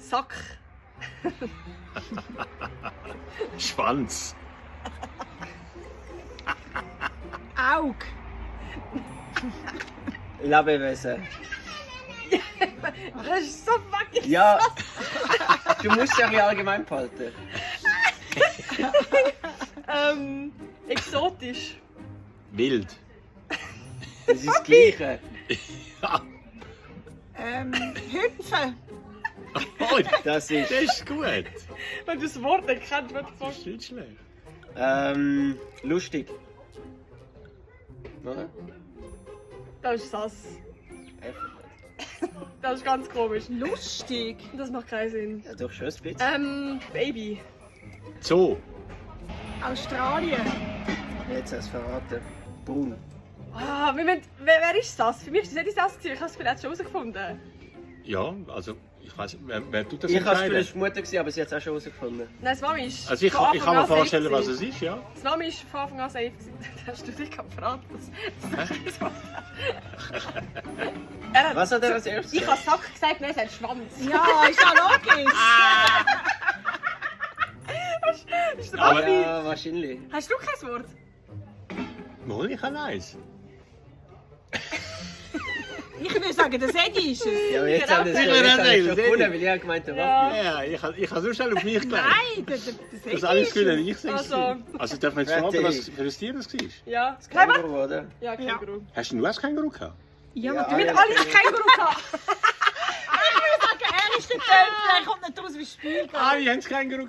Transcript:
Sack. Schwanz. Aug. Lebewesen. Das ist so fucking Ja, du musst ja ein bisschen allgemein behalten. Exotisch. Wild. Das ist das Gleiche. Ja. Hüpfen. Oh, Das ist. das ist gut. Wenn du das Wort nicht kennst, wird Das ist nicht schlecht. Lustig. Oder? das ist sass. Das ist ganz komisch. Lustig. Das macht keinen Sinn. Ja, doch schon ein bisschen. Baby. Zoo. Australien. Jetzt hast du es verraten. Braun. Ah, wer ist das? Für mich ist es nicht das. Ich habe es vielleicht schon herausgefunden. Ja, also ich weiß nicht, wer tut das Ich habe es entscheiden? für Mutter gesehen, aber sie hat es auch schon herausgefunden. Nein, das Mami ist. Also ich von kann mir Anfang an vorstellen, safe was gewesen. es ist, ja. Das Mami ist von Anfang an safe gewesen. Das hast du dich gerade verraten. Was hat er als erstes Ich habe Sack gesagt, nein, es hat Schwanz. Ja, ist ja logisch. Das ist der Aber- Mami. Ja, wahrscheinlich. Hast du kein Wort? Mal, ich habe eins. Ich würde sagen, das Eddie ist es. Ja, aber jetzt Genau. haben wir es Ich schon, will jetzt auch haben wir es sagen, schon das gewonnen, ist- weil ich habe gemeint, der Ja. Waffe. Ja, ich habe so schnell auf mich gelegt. Nein, das Eddie Das alles ist Gefühl, es. ich sehe es. Also- Also darf man jetzt fragen, was für ein Tier das war? Ja. Das Känguru, oder? Ja, Känguru. Hast du nur als Känguru gehabt? Ja, Ja, natürlich. Wir alle ein Känguru gehabt. Ich würde sagen, er ist der Tölpel, er kommt nicht raus wie Spiel. Ah, ich habe das Känguru gehabt.